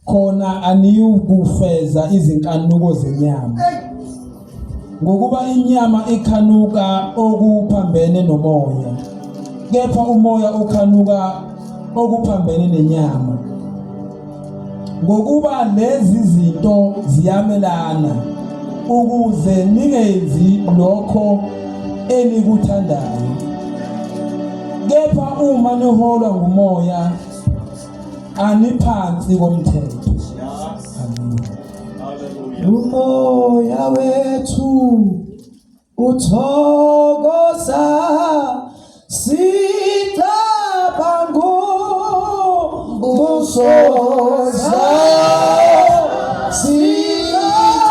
Khona aniyukufeza izinkanuko zenyama. Ngokuba inyama ikhanuka okuphambene nomoya, kepha umoya ukhanuka okuphambene nenyama. Ngokuba lezi zinto ziyamelana, ukuze ningenzi lokho enikuthandayo. Kepha uma niholwa ngumoya, aniphansi komthetho. Amen. Umoya wethu uthokoza sicabanga umbusoza sicabanga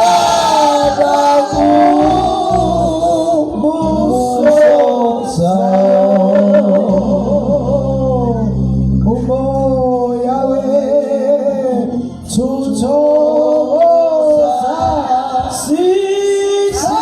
umbusoza umoya wethu uthokoza sicabanga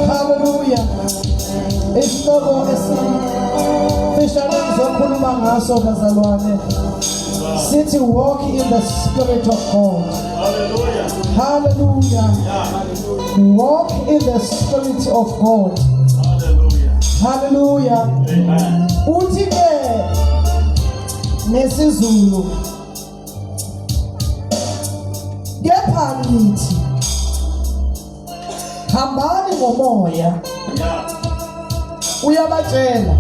Hallelujah. Isihloko esifishane ngizokhuluma ngaso bazalwane sithi walk in the spirit of God. Hallelujah. Hallelujah. Walk in the spirit of God. Hallelujah. Hallelujah. Amen. Uthi ke nesiZulu kepha ngithi hambani ngomoya. Uyabatshela.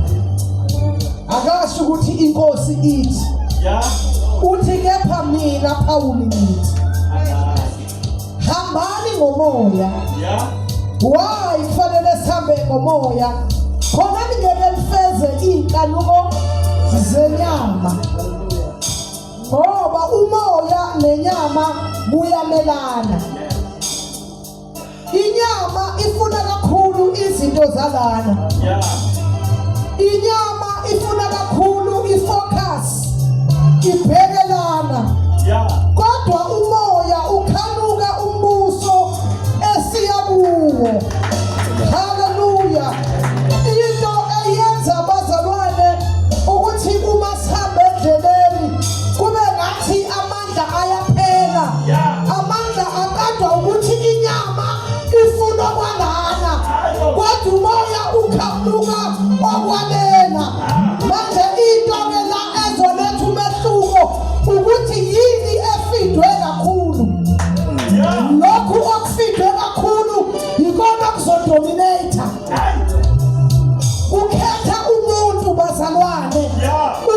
Akasho ukuthi inkosi ithi. Uthi kepha mina Pawuli ngithi hambani ngomoya. Why kufanele sihambe ngomoya? Khona ningeke nifeze iy'nkanuko zenyama. Ngoba umoya nenyama kuyamelana. Inyama ifuna kakhulu izinto zalana. Inyama ifuna kakhulu ifocus. Ibheke lana. Kodwa umoya ukhanuka umbuso esiya kuwo. Haleluya. Into eyenza abazalwane ukuthi uma sihamba endleleni kube ngathi amandla ayaphela. Amandla aqedwa ukuthi inyama ifuna okwalana kodwa umoya ukhanuka okwalena. Manje into ke la ezoletha umehluko ukuthi yini efidwe kakhulu. Lokhu okufidwe kakhulu yikona kuzodominate. Ukhetha umuntu bazalwane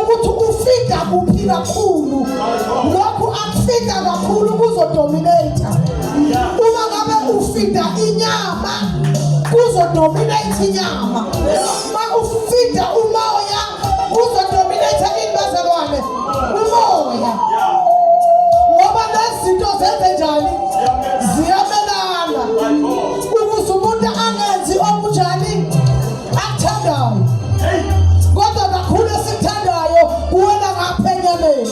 ukuthi ufika kuphi kakhulu. Lokhu akufika kakhulu kuzodominate. Uma ngabe ufida inyama kuzodominate inyama. Uma ufida umoya kuzodominate ini bazalwane? Umoya. Ngoba lezi zinto zenze njani? Ziyamelana. Ukuze umuntu angenzi okunjani akuthandayo. Kodwa kakhulu esikuthandayo kuwela ngapha enyameni.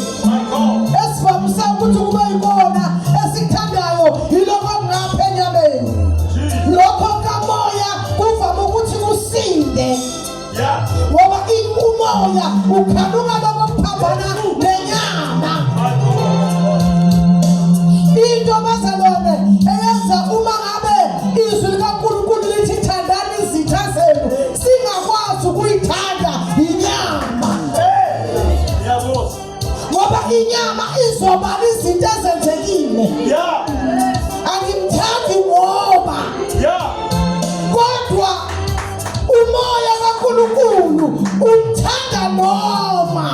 Esivamise ukuthi kube yikona esikuthandayo yiloko okungapha enyameni. Lokho kamoya kuvame ukuthi kusinde. Ngoba umoya ukhanuka lokho kuphambana nenyama. Into bazalwane eyenza uma ngabe izwi likaNkulunkulu lithi thandani izitha zenu singakwazi ukuyithanda inyama. Ngoba inyama izobala izinto ezenzekile. Angimthandi ngoba kodwa umoya kaNkulunkulu umthanda noma.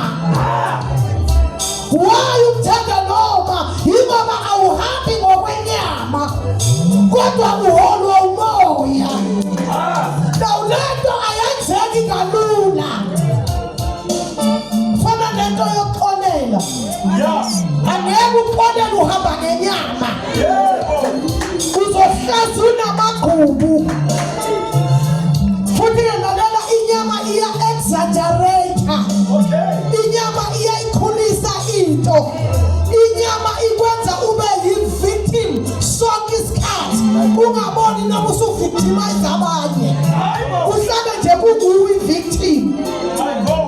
Why umthanda noma? Yingoba awuhambi ngokwenyama kodwa uholwa umoya. Now lento ayenzeki kalula. Fana nento yokuxolela. Angeke uxolele uhamba ngenyama. Uzohlezi unamagqubu. Futhi ke lalela inyama iya exaggerate. noma usuvictimize abanye uhlale nje kunguwe i-victim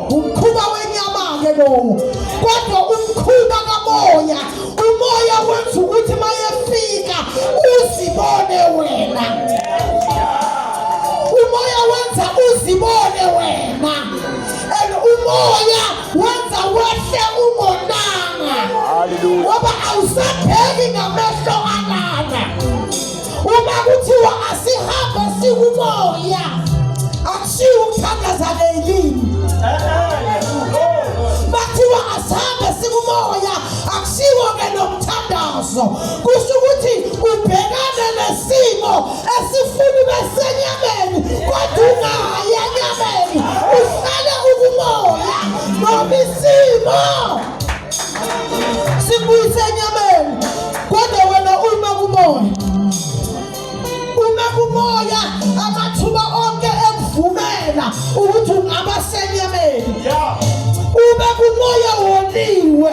umkhuba wenyama-ke lowo kodwa umkhuba kamoya umoya wenza ukuthi mayefika uzibone wena umoya wenza uzibone wena and umoya wenza wehle ungonanga ngoba awusabheki ngamehlo alana uma kuthiwa asihambe sikumoya akushiwo ukuthandaza ngelimi bathiwa asihambe sikumoya akushiwo ke nomthandazo kusho ukuthi ubhekane nesimo esifuna ube senyameni kodwa ungayi enyameni uhlale ukumoya noma isimo sikubuyise enyameni kodwa wena uma kumoya uma kumoya amathuba onke ekuvumela ukuthi ungaba senyameni ube kumoya woniwe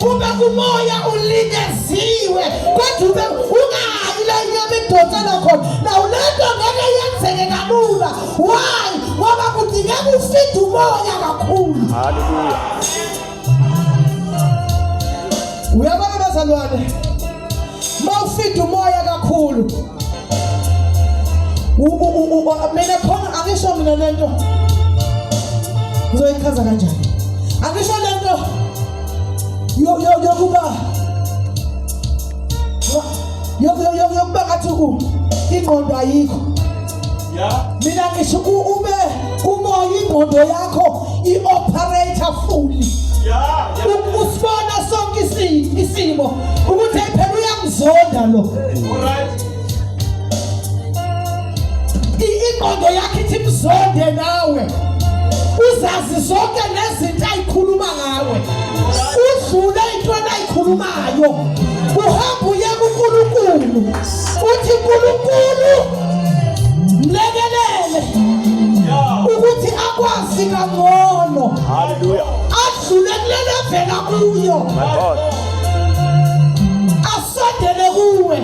ube kumoya ulinyaziwe kodwa ube ungayi la inyama idonsela khona nawu lento ngeke yenzeke kalula why ngoba kudingeka ufide umoya kakhulu Hallelujah. Uyabona bazalwane, mawufida umoya kakhulu mina khona angisho mina lento ngizoyichaza kanjani angisho lento yokuba yokuba ngathi ingqondo ayikho mina ngisho ube kumoya ingqondo yakho i-operator fully usibona sonke isimo ukuthi phela uyamzonda lo ingqondo yakhe ithi mzonde nawe uzazi zonke nezinto ayikhuluma ngawe udlule intweni ayikhulumayo uhamba uye kuNkulunkulu uthi uNkulunkulu mlekelele ukuthi akwazi kangcono Hallelujah. adlule kule level akuyo My God. asondele kuwe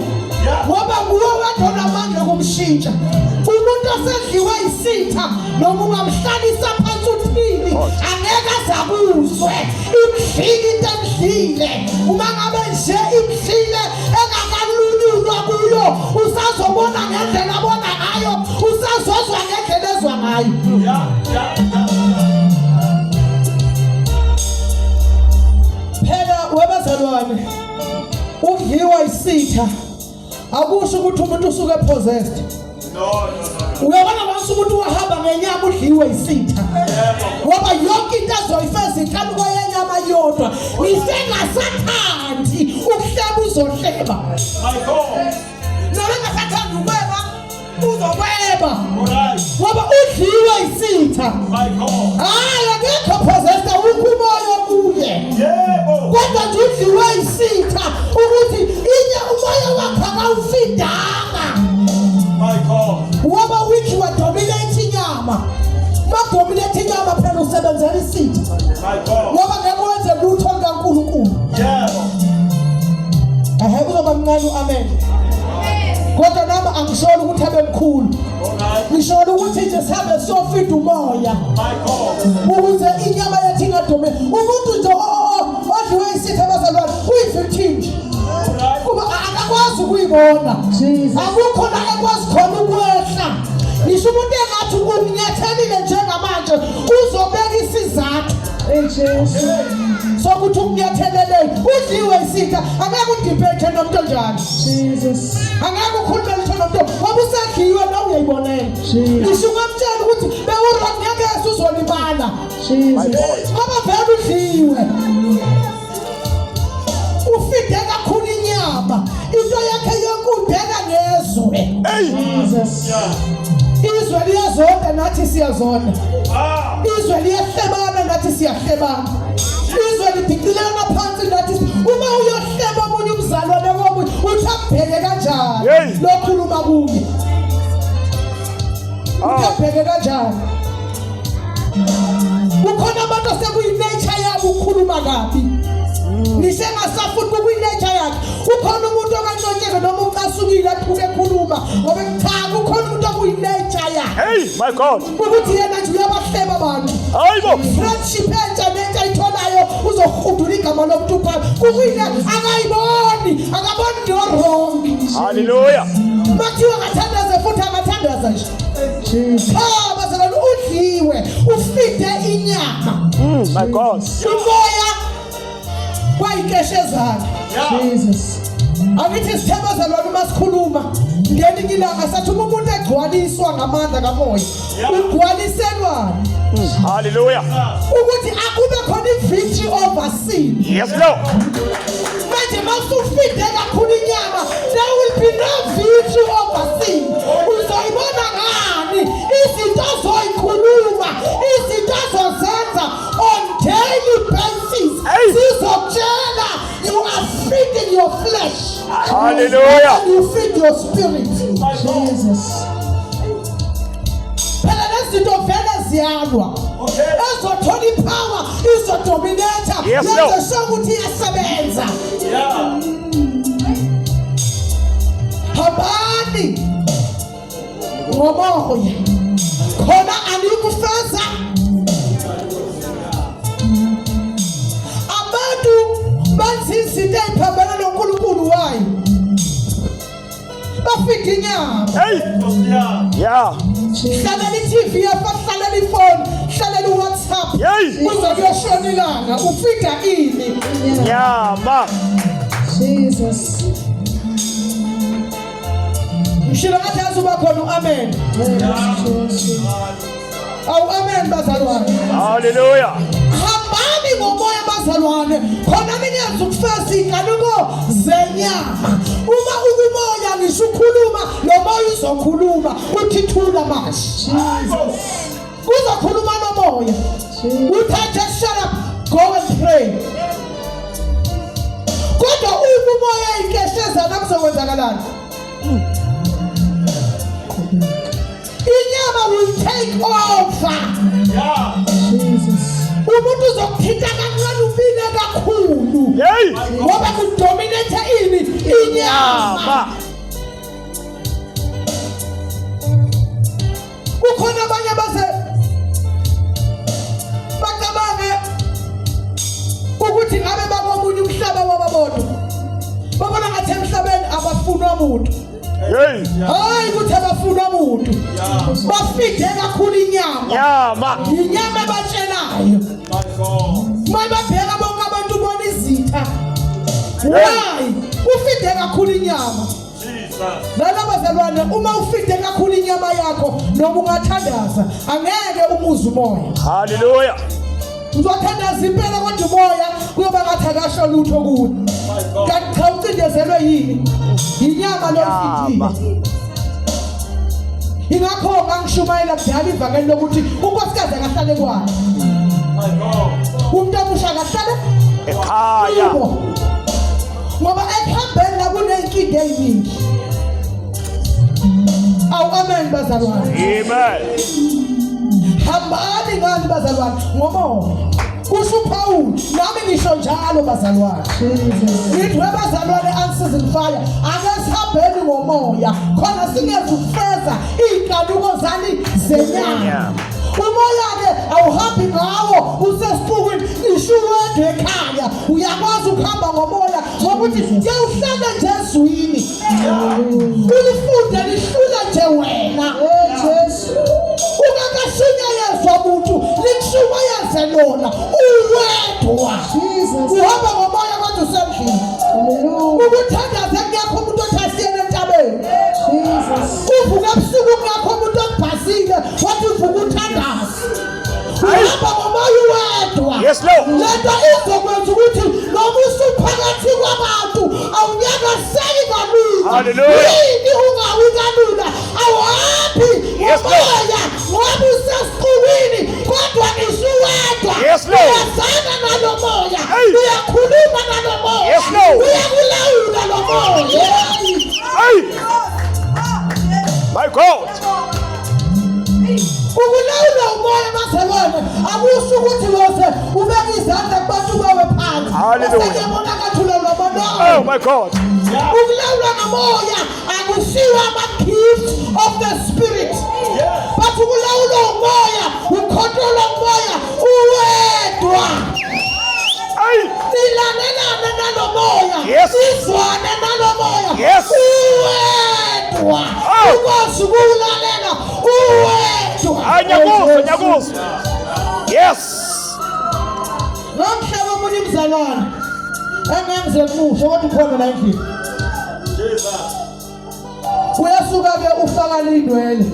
ngoba nguwe wedwa onamandla okumshintsha umuntu osedliwe isitha noma ungamhlalisa phansi uthini angeke azakuzwe imdlile into emdlile uma ngabe nje imdlile engakalululwa kuyo usazobona ngendlela abona ngayo usazozwa ngendlela ezwa ngayo phela webazalwane ukudliwa isitha akusho ukuthi umuntu usuke possessed No, no, no. Uyabona once umuntu wahamba ngenyama udliwe isitha. Ngoba yonke into azoyifeza inkanuko yenyama yodwa. Ngisengasathandi ukuhleba uzohleba. My God. Noma engasathandi ukweba uzokweba. All right. Ngoba udliwe isitha. My God. Hayi akekho possessed awukho umoya kuye. Yebo. Kodwa nje udliwe isitha ukuthi inye umoya wakhe akawufidanga. My God. Ngoba which wa dominate inyama. Ma dominate inyama phela usebenzela isitha. My God. Ngoba ngeke wenze lutho likaNkulunkulu. Yebo. Ehe kuzoba mncane uAmen. Kodwa nami angisolo ukuthi abe mkhulu. All right. Ngisho ukuthi nje sihambe siyofida umoya. My God. Ukuze inyama yethu ingadomi. Umuntu nje odliwe isitha abazalwane uyi-victim nje. All right. Kuba akakwazi ukuyibona. Akukho la ekwazi khona ukwehla. Ngisho umuntu engathi umnyathelile njengamanje uzobeka isizathu. Sokuthi umnyathelele udliwe isitha angeke udibhethe nomuntu onjalo. Angeke ukhulume lutho nomuntu ngoba usedliwe nawe uyayibonela. Ngisho ungamtshela ukuthi bewurong ngeke usuzolimala. My God. Ngoba vele udliwe. Ufide kakhulu inyama. Into yakhe yonke ubheka ngezwe. Hey. Izwe liyazonda nathi siyazonda. Ah. Izwe liyahlebana nathi siyahlebana. Izwe lidicilana phansi nathi uma uyohleba omunye umzalwane komunye uthi ambheke kanjani Hey. lokhuluma kuye. Uthi Ah. ambheke kanjani. Kukhona abantu osekuyi-nature yabo ukukhuluma kabi. Ngisho engasafuni kukuyi-nature yakhe. Ukhona umuntu okantshontsheke noma ucasukile uyathuka ekhuluma ngoba cha kukhona umuntu okuyi-nature yakhe. Hey, my God. Ukuthi yena nje uyabahleba abantu. Hayibo. Friendship entsha nentsha ayitholayo uzohudula igama lomuntu phansi. Kukuyile akayiboni, akaboni no wrong. Hallelujah. Makuthiwa akathandaze futhi akathandaza nje. Cha bazalwane udliwe, ufide inyama. My God. Umoya kwayikeshezana. Jesus. Angithi sithe bazalwane uma sikhuluma ngelinye ilanga sathi uma umuntu egcwaliswa ngamandla kamoya ugcwaliselwani Hallelujah. ukuthi akube khona i-victory over sin. Yes, Lord. Manje mawusufide kakhulu inyama there will be no victory over sin. Uzoyibona ngani izinto ozoyikhuluma izinto ozozenza on daily basis Hey. zizokutshela you are feeding your flesh. Hallelujah. And you feed your spirit. Jesus. Phela lezinto vele ziyalwa. Ezothola ipower izodominate Yes, Lord. yenze sure ukuthi iyasebenza. Hambani ngomoya khona anikufeza abantu benza izinto ey'phambene noNkulunkulu wayo bafida inyama. Hey. Yeah. Hlalela i-TV yafa, hlalela ifoni, hlalela uWhatsApp. Hey. Kuze kuyoshona ilanga ufida ini? Nyama. Jesus. Ngishilo ngathi azuba khona u-amen. Jesus. Awu amen bazalwane. Hallelujah. Hambani ngomoya bazalwane khona ningenza ukufeza iy'nkanuko zenyama. Uma ukumoya ngisho ukhuluma lo moya uzokhuluma uthi thula manje. Kuzokhuluma lo moya. Uthathe shut up, go and pray. Kodwa uma umoya inkeshezana kuzokwenzakalani? Inyama will take over. Jesus. Umuntu uzokuthinta kancane ubile kakhulu. Hey. Ngoba kudominate ini? Inyama. Nyama. Kukhona abanye abaze bacabange ukuthi ngabe bakomunye umhlaba wababodwa. Babona ngathi emhlabeni abafunwa muntu. Hey. Hayi ukuthi abafunwa muntu. Bafide kakhulu inyama. Nyama. Inyama ebatshelayo. Mayibabheka bonke abantu ubona izitha. Why? Ufide kakhulu inyama. Lana bazalwane uma ufide kakhulu inyama yakho noma ungathandaza angeke umuze umoya. Hallelujah. Uzothandaza impela kodwa umoya kuyoba ngathi akasho lutho kuwe. Kanti cha ucindezelwe yini? Inyama lo Nyama. ufidile. Ingakho ngangishumayela kudala ivangeli lokuthi unkosikazi akahlale kwakhe. Umuntu omusha akahlale Ekhaya. kubo. Ngoba ekuhambeni la kuney'nkinga ey'ningi. Awu amen bazalwane. Amen. Hambani ngani bazalwane ngomoya. Kusho uPaul, nami ngisho njalo bazalwane. Jesus. Ngithi webazalwane unseason fire, ake sihambeni ngomoya khona singezufeza iy'nkanuko zani zenyama. Umoya ke awuhambi ngawo usesixukwini ngisho uwedwa ekhaya uyakwazi ukuhamba ngomoya ngokuthi ke uhlale nje ezwini ulifunde lihlule nje wena. Hey Jesu. Ungakashunyayezwa muntu likushumayeze lona uwedwa. Jesus. Uhamba ngomoya kodwa usendlini. Hallelujah. Ukuthandaza kungekho umuntu othi asiyene entabeni. Jesus. Uvuka ebusuku kungekho umuntu okubhasile wathi uvuka uthandaze. Uhamba ngomoya uwedwa. Yes, Lord. Lento izokwenza ukuthi noma usuphakathi kwabantu awunyakaseki kalula. Hallelujah. Yini ungawi kalula? Awuhambi Yes, Lord. ngomoya ngoba usesixukwini kodwa ngisho uwedwa. Yes, Lord. Uyazana nalo moya. Hey. Uyakhuluma nalo moya. Yes, Lord. Uyakulawula lo moya. Hey. My God. Ukulawula umoya bazalwane akusho ukuthi wose ubeke izandla kubantu bawe phansi. Hallelujah. Bese kuyabonakala ulawulwa Oh ngomoya. my God. Ukulawulwa ngomoya. Akushiwo ama-gift of the spirit, but ukulawulwa umoya, ukhontrolwa umoya uwedwa. Hey. Nilalelane nalo moya. Yes. Nizwane nalo moya. Yes. Uwedwa. Oh. Ukwazi ukuwulalela uwedwa. Hayi ngiyakuzwa, ngiyakuzwa. Yes. Ngomhlaba omunye umzalwane engengize kumusho kodwa ukhona la endlini. Uyasuka ke ufaka lindwele.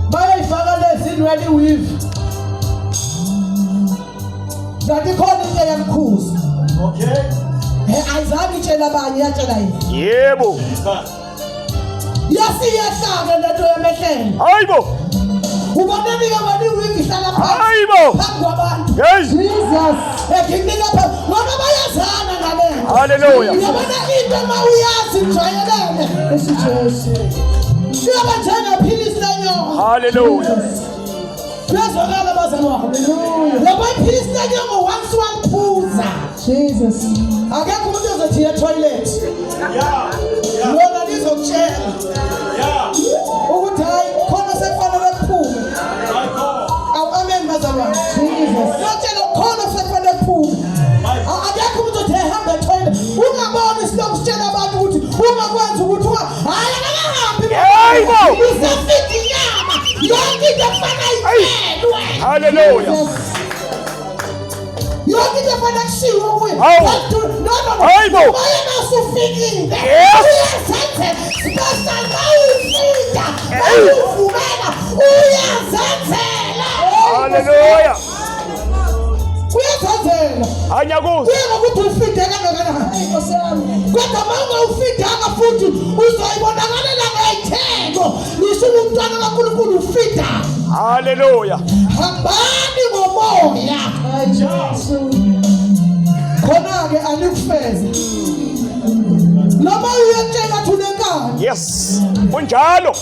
Bayayifaka lezi inwele iweave. Kanti khona into eyamkhuza. Okay. Eh ayizange itshela abanye yatshela yena. Yebo. Yasiyehla-ke lento yemehlelo. Hayibo. Uboneni-ke wena iwigi ihlala phansi Hayibo. phambi kwabantu. Hey. Jesus. Eginqika phansi ngoba bayazana nalento. Hallelujah. Uyabona into uma uyazi ijwayelene. Nkosi Jesu. Kuyoba njengephilisi lenyoka. Hallelujah. Kuyazwakala bazalwane. Hallelujah. Yabo iphilisi lenyoka once waliphuza. Jesus. Akekho umuntu ozothi ye toilet. Yeah. Yeah. Lona lizokutshela Yeah. ukuthi hayi khona sekufanele kuphume. My God. Awu amen bazalwane. Jesus. Lotshela khona sekufanele kuphume. My God. Akekho umuntu othi ehamba etoilet. Ungaboni silokhu sitshela abantu ukuthi ungakwenza ukuthi unga hayi akahambi. Yebo. Usefika inyama. Yonke into efana itshelwe. Hallelujah. Jesus. Yonke into efana kushiwo kuye. Hawu. No no no. Hayibo. Umoya masufikile. Yes. Uyazenzela. Special mawufika. Hey. Mawuvumela. Uyazenzela. Hallelujah. Uyazenzela. Hayi ngiyakuzwa. Kuya ngokuthi ufide kangakanani. Nkosi yami. Kodwa uma ungawufidanga futhi uzoyibonakalela ngey'thelo. Ngisho umntwana kaNkulunkulu ufida. Hallelujah. Hambani ngomoya. Hayi Jesu. Khona-ke anikufeze. Noma uyetshela athi unenkani. Yes. Kunjalo.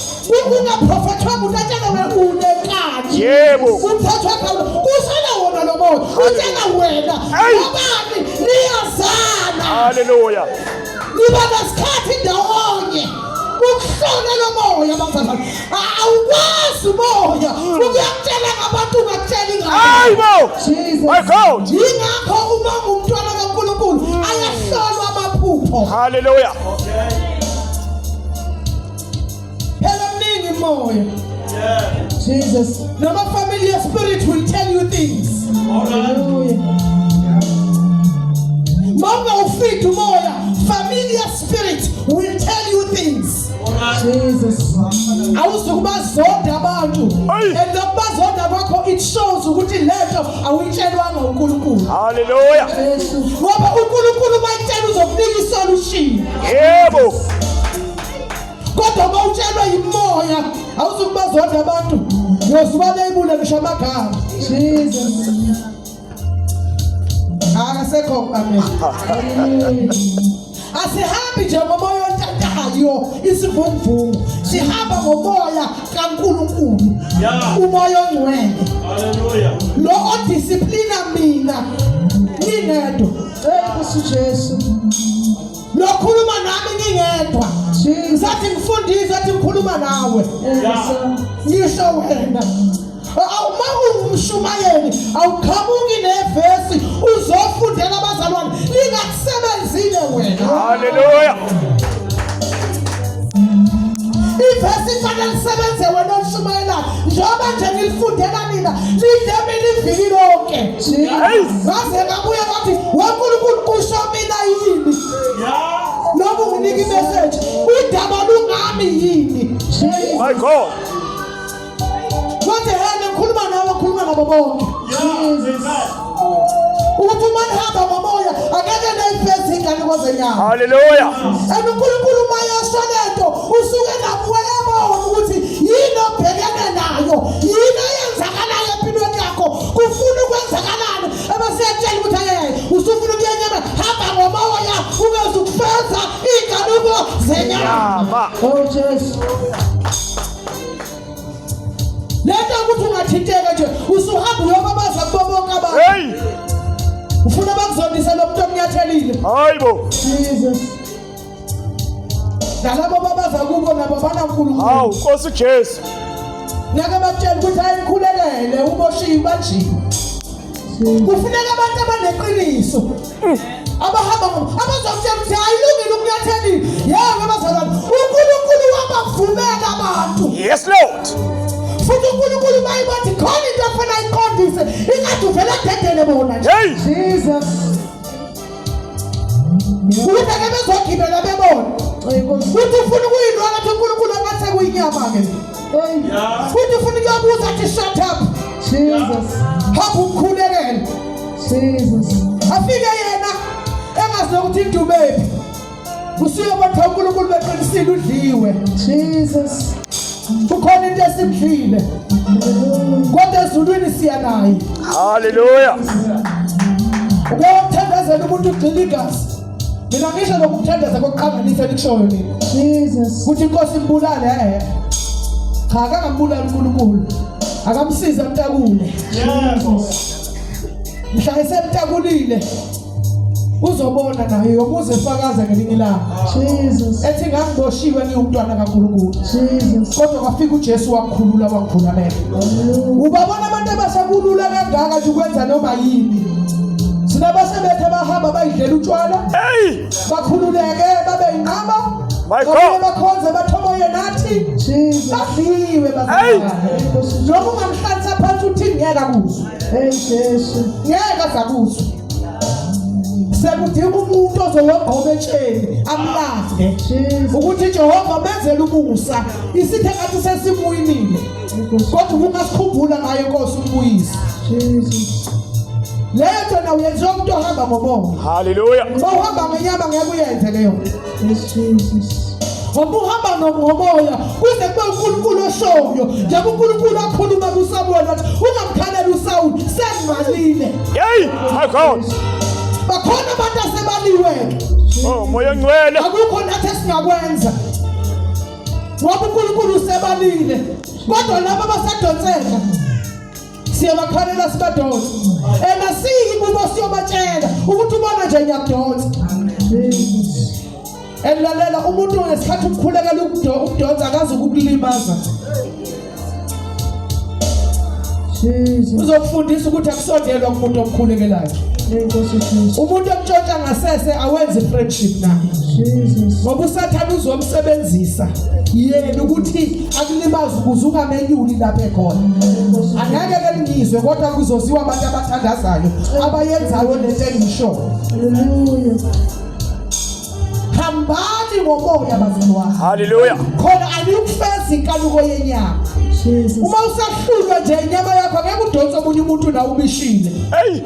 Ungaprofethwanga utatshela wena unenkani. Yebo. Uthethwe khona. Kusela wona lo moya. Utshela wena. Hey. Ngobani niyazana. Hallelujah. Niba nesikhathi ndawonye. Ukuhlola lo moya bazalwane. Awukwazi umoya ukuyakutshela ngabantu ungakutsheli ngabo. Hayibo. Jesus. My God. Yingakho uma ungumntwana kaNkulunkulu ayahlolwa amaphupho. Hallelujah. Okay. Phela mningi imoya. Yeah. Jesus. Noma familiar spirit will tell you things. All right. Hallelujah. Mama ufit umoya, familiar spirit will tell you things. All right. Jesus. Awuzukubazonda abantu. Ayi. And lokubazonda kwakho it shows ukuthi lento awuyitshelwanga uNkulunkulu. Hallelujah. Jesu. Ngoba uNkulunkulu uma etshela uzokunika isolution. Yebo. Kodwa uma utshelwa yimoya awuzukubazonda abantu. Uyozubaleyibule ngisho amagama. Jesus. Akasekho amen. Hallelujah. Asihambi nje ngomoya ontantayo isivunguvungu, sihamba ngomoya kaNkulunkulu. Yeah. Umoya ongcwele Hallelujah. lo odisciplina mina ngingedwa, Hey Nkosi Jesu. lokhuluma nami ngingedwa. Jesus. Ngisathi ngifundise athi ngikhuluma nawe Hey Nkosi yami. ngisho wena. Uma ungumshumayeli awuqhamuki nevesi uzofundela abazalwane lingakusebenzile wena. Hallelujah. Ivesi ifanele lisebenze wena olishumayelayo njengoba nje ngilifundela nina lidle mina iviki lonke. Hey. Ngaze ngabuye ngathi weNkulunkulu kusho mina yini Yeah. noma unginika imeseji udaba lungami yini. Jesus. My God. Kodwa yena ngikhuluma nawe ngikhuluma nabo bonke Yeah. Amen. ukuthi uma nihamba ngomoya angeke neyifeze ingane kwezenyama. Hallelujah. And uNkulunkulu uma yesho lento usuke nakuwe ebona ukuthi yini obhekene nayo, yini eyenzakalayo empilweni yakho, kufuna ukwenzakalani, ebese eyakutshela ukuthi hayi usufuna ukuyenyama, hamba ngomoya ungezukufeza iy'nkanuko zenyama. Yama. Oh Jesu. Lento yokuthi ungathinteka nje usuhamba uyobabaza kubo bonke abantu. Hey. Ufuna bakuzondise lo muntu omnyathelile. Hayibo. Jesus. Nalabo babaza kubo nabo abanaNkulunkulu. Hawu Nkosi Jesu. Ngeke bakutshele ukuthi ayikhulekele uboshiwe banjiwe. Kufuneka abantu abaneqiniso. Abahamba abazokutshela ukuthi ayilungile ukunyatheli. Yebo bazalwane, uNkulunkulu wabavumela abantu. Yes Lord. Futhi uNkulunkulu mayibathi khona into afuna ayiqondise, ingathi uvela dedele bona nje. Hey. Jesus. Ukuthi ake bezogibela bebona. Hey Nkosi. Futhi ufuna ukuyilwala athi uNkulunkulu angathe kuyinyama ke. Hey Yeah. Futhi ufuna ukuyobuza athi shut up. Jesus. Hamba umkhulekele. Jesus. Afike yena engazi nokuthi idubephi. Usuye bona uNkulunkulu beqinisile udliwe. Jesus. Kukhona into esimdlile. Kodwa ezulwini siya naye. Hallelujah. Uke wamthandazela umuntu ugxila igazi. Mina ngisho lokhu kuthandaza kokuqhanganisa elikushoyo mina. Jesus. Kuthi inkosi imbulale eh. Cha akangambulali uNkulunkulu. Akamsiza mtakule. Yebo. Mhla esemtakulile uzobona naye yomuze efakaza ngelinye ilanga. Jesus. Ethi ngangiboshiwe ngiwumntwana kaNkulunkulu. Jesus. Kodwa kwafika uJesu wamkhulula wangikhula amehlo. Ubabona abantu abasakulula kangaka nje ukwenza noma yini. Sinabasebethe abahamba bayidlela utshwala. Hey. Bakhululeke babe yinqaba. My God. Babuye bakhonze bathoboye nathi. Jesus. Badliwe Hey. bazalwane. Noma ungamhlalisa phansi uthini ngeke akuzwe. Hey Jesu. Ngeke azakuzwe. Sekudinga umuntu ozowagqoba etsheni amlande. Jesus. Ukuthi Jehova menzele umusa. Isithe ngathi sesimwinile. Kodwa ungasikhumbula ngayo Nkosi umbuyise. Jesus. Leyo nto nawe uyenziwa umuntu ohamba ngomoya. Hallelujah. Uma uhamba ngenyama ngeke uyenze leyo nto. Yes Jesus. Ngoba uhamba ngomoya kuze kube uNkulunkulu oshoyo. Njengoba uNkulunkulu akhuluma kuSamuel wathi ungamkhaleli uSawuli sengimalile. Hey, my God. Bakhona abantu asebaliwe. Oh, moya ngcwele. Akukho nathi esingakwenza. Ngoba uNkulunkulu usebalile. Kodwa laba abasadonseka siyabakhalela sibadonse. And asiyi kubo siyobatshela ukuthi ubona nje ngiyakudonsa. Jesus. Elalela umuntu ngesikhathi umkhulekela ukudonsa akazi ukukulimaza. Jesus. Uzokufundisa ukuthi akusondelwa kumuntu omkhulekelayo. Hey Nkosi Jesu. Umuntu omtshontsha ngasese awenzi friendship naye. Jesus. Ngoba uSathane uzomsebenzisa yena ukuthi akulimaze ukuze ungamenyuli lapha ekhona. Angeke ke ngizwe kodwa kuzoziwa abantu abathandazayo abayenzayo lento engisho. Hallelujah. Hambani ngomoya bazalwane. Hallelujah. Khona aniyukufeza inkanuko yenyama. Jesus. Uma usahlulwa nje inyama yakho angeke udonse omunye umuntu nawe ubishile. Hey.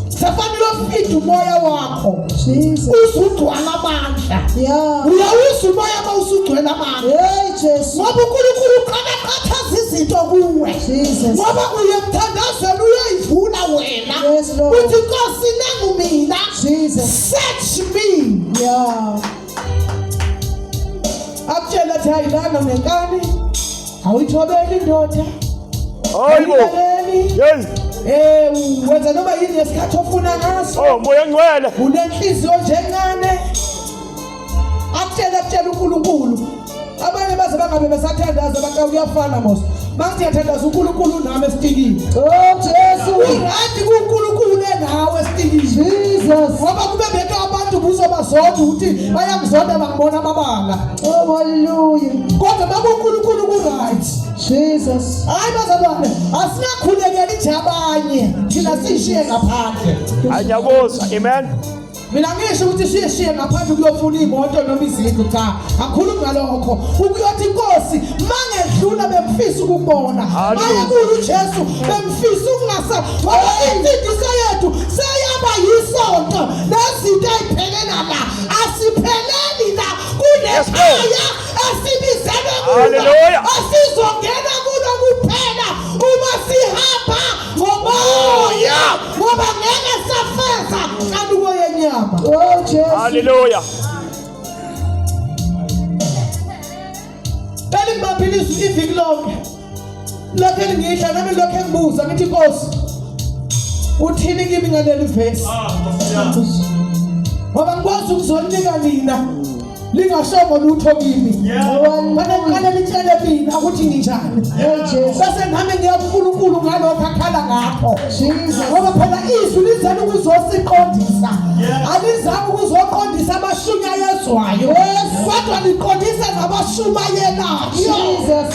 Sefanele ufide umoya wakho. Jesus. Uzugcwala amandla. Yeah. Uyawuzwa umoya uma usugcwele amandla. Hey Jesu. Ngoba uNkulunkulu uqala qathaza izinto kuwe. Jesus. Ngoba uyemthandazela uyoyivula wena. Yes, Lord. Uthi Nkosi nangu mina. Jesus. Search me. Yeah. Akutshela athi ayilanga ngenkani. Awuyithobeli indoda. Hayibo. Awuyilaleli. Hey. Wenza noma yini ngesikhathi ofuna ngaso. Oh, moya ngcwele. Unenhliziyo nje encane. Akutshela akutshela uNkulunkulu. Abanye baze bangabe besathandaza bathi kuyafana mos. Bathi ngiyathandaza uNkulunkulu nami esitikini. Oh Jesu. Uright kuNkulunkulu enawe esitikini. Jesus. Ngoba kube beke abantu buzobazonda ukuthi bayakuzonda bakubona amabala. Oh hallelujah. Kodwa makuNkulunkulu ku-right. Jesus. Hayi bazalwane, asingakhulekeli nje abanye, thina sishiye ngaphandle. Anyakuzwa. Amen. Mina ngisho ukuthi sishiye ngaphandle ukuyofuna imoto noma izindlu cha. Akukhulumi ngalokho. Ukuyothi inkosi mangedlula bemfisa ukubona. Hallelujah. Maye uJesu bemfisa ukungasa. Ngoba insindiso yethu seyaba yisonto nezinto eziphelela la. Asipheleli la Yes, Lord. kunekhaya esibizelwe kulo. Hallelujah. Asizongena kulo kuphela uma sihamba ngomoya ngoba ngeke safeza nkanuko yenyama. Oh Jesu. Hallelujah. Belingibambile izwi iviki lonke. Lokho elingidla nami lokho engibuza ngithi Nkosi uthini kimi ngaleli vesi? Ah, Nkosi yami. Ngoba ngikwazi ukuzolinika nina. Lingashongo lutho kimi. Yeah. Fanele liqale litshele mina ukuthi nginjani. Oh Jesus. Bese nami ngiya kuNkulunkulu ngalokho akhala ngakho. Jesus. Ngoba phela izwi lizele ukuzosiqondisa. Yeah. Alizange ukuzoqondisa abashunyayezwayo. Kodwa liqondisa nabashumayelayo. Jesus.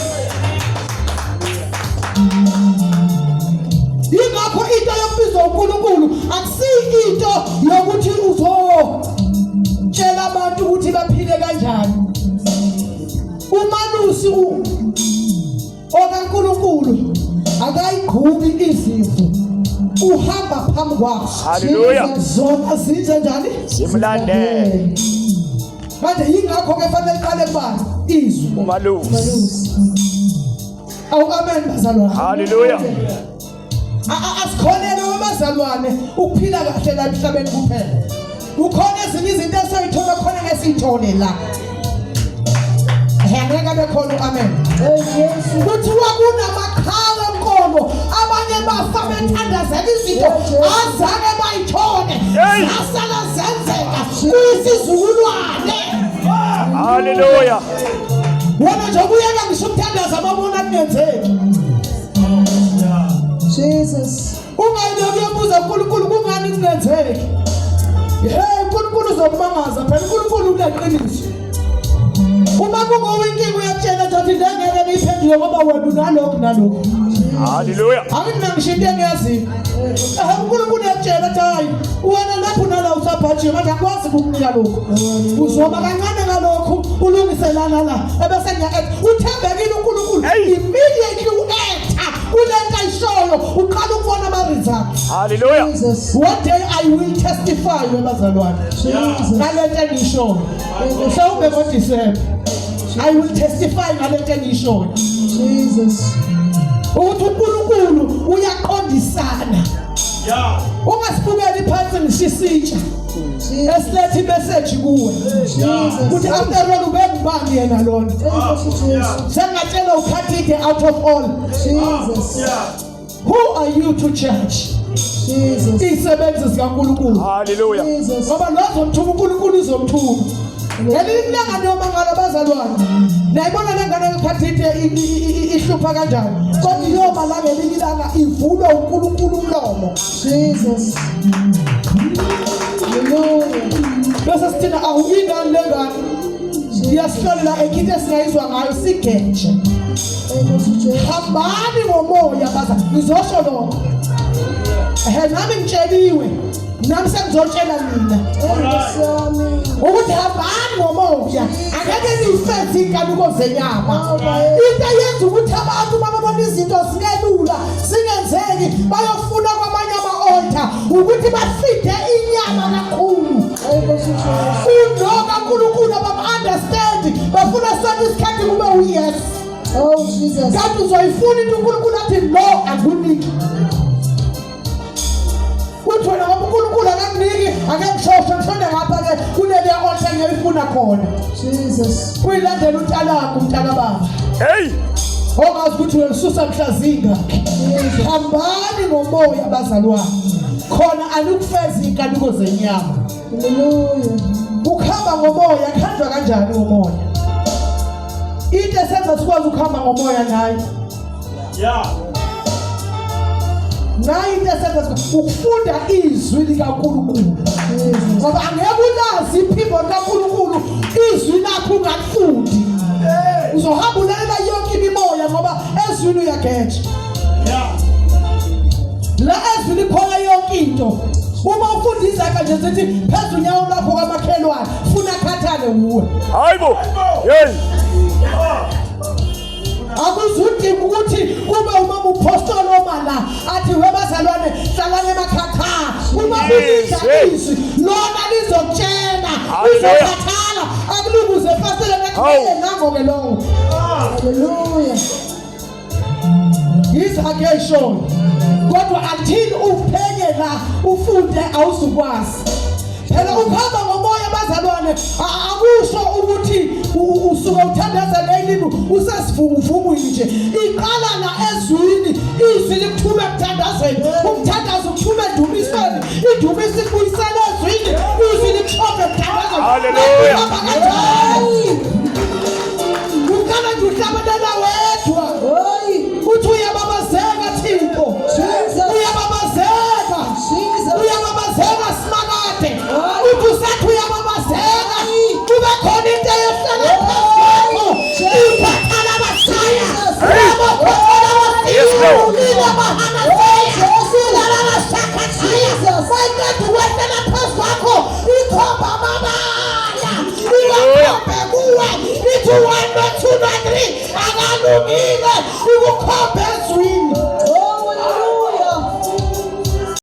Yingakho into yokubizwa uNkulunkulu akusiyo into yokuthi uzotshela abantu ukuthi baphile kanjani. Umalusi okaNkulunkulu akayigqubi izimvu, uhamba phambi kwazo. Hallelujah. Zona zenze njani? Simlandele. Manje yingakho ke fanele iqale kubani? Izwi. Umalusi. Awu amen bazalwane. Hallelujah. Asikholelwe bazalwane ukuphila kahle la emhlabeni kuphela. Kukhona ezinye izinto esiyithola khona ngesiyithole la. Ngeke abe khona amen. Oh Jesu. Kuthiwa kunamaqhawe enkolo abanye bafa bethandazela izinto azange bayithole Hey. zasala zenzeka kuyisizukulwane. Hallelujah. Wena nje ubuyeka ngisho ukuthandaza amabona kungenzeki. Jesus. Ungayilokhu uyobuza uNkulunkulu kungani kungenzeki. Hey uNkulunkulu uzokumangaza phela uNkulunkulu uneqiniso. Uma kunguwe inkinga uyakutshela nje athi le ngeke ngiyiphendule ngoba wena unalokhu nalokhu. Hallelujah. Angithi mina ngisho into engiyaziyo. uNkulunkulu uyakutshela athi hayi wena lapho nala usabhajiwe manje angikwazi ukukunika lokhu. Uzoba kancane ngalokhu ulungise lana la ebese ngiya-act. Uthembekile uNkulunkulu Hey. immediately u-acta kule nto ayishoyo uqala ukubona ama-results. Hallelujah. Jesus. One day I will testify webazalwane Jesus. ngale nto engiyishoyo. Mhlawumbe ngoDisemba I will testify ngale nto engiyishoyo. Jesus. Ukuthi uNkulunkulu uyaqondisana. Yeah. Ungasibukeli phansi ngisho isitsha Jesus. esiletha imessage kuwe. Jesus. Ukuthi after all ubengubani yena lona. Enkosi Jesu. Sengatshela ukhathide out of all. Jesus. Yeah. Who are you to judge? Jesus. Isebenzi zikaNkulunkulu. Hallelujah. Jesus. Ngoba lozomthuma uNkulunkulu uzomthuma. Ngelinye ilanga niyomangala abazalwane. Nayibona le ngane kakhathide ihlupha kanjani. Kodwa iyoba la ngelinye ilanga ivulwe uNkulunkulu umlomo. Jesus. Hallelujah. Bese sithina awu ingane le ngane. Iyasihlolela ekhithi esingayizwa ngayo sigeje. Enkosi Jesu. Hambani ngomoya baza ngizosho lokho. Ehe nami ngitsheliwe. Nami sengizotshela nina. Enkosi yami. Ukuthi hambani ngomoya angeke niyifeze iy'nkanuko zenyama. Into eyenza ukuthi abantu bababona izinto zingelula zingenzeki bayofuna kwamanye ama-altar ukuthi bafide inyama kakhulu. Enkosi Jesu. Uno kaNkulunkulu abam-understand bafuna sonke isikhathi kube u-yes. Oh Jesus. Kanti uzoyifuna into uNkulunkulu athi no akuniki. Uthi wena ngoba uNkulunkulu akakuniki ake ngishoshe ngishone ngapha ke kuleliya altar ngiyoyifuna khona. Jesus. Kuyilandela utalaka umntakababa. Hey. Ongazi ukuthi uyolisusa mhla zingakhi. Hambani ngomoya bazalwane. Khona anikufeza iy'nkanuko zenyama. Hallelujah. Ukuhamba ngomoya kuhanjwa kanjani ngomoya? Into esenza sikwazi ukuhamba ngomoya nayo. Yeah. Nayo into esenza sikwazi ukufunda izwi likaNkulunkulu. Jesus. Ngoba angeke ulazi iphimbo likaNkulunkulu izwi lakho ungalifundi. Uzohamba ulalela yonke imimoya ngoba ezwini uyageja. Yeah. La ezwini khona yonke into. Uma ufunda izaga nje zithi phezu unyawo lwakho kwamakhelwane funa khathale wuwe. Hayibo. Hey. Akuzudinga ukuthi kube umama upostoli oma la athi webazalwane hlalani emakhaya. Cha, uma ulidla Izwi. izwi lona lizokutshela Hallelujah. uzokhathala akulubuze efasteleni Hawu. nango-ke lowo. Hallelujah. Izakhe eyishoyo kodwa until uphenye la ufunde awuzukwazi. Phela ukuhamba ngomoya bazalwane akusho ukuthi usuke uthandaza ngelimi usesivunguvungwini nje. Iqala la ezwini, izwi likuthume emthandazweni. Umthandazo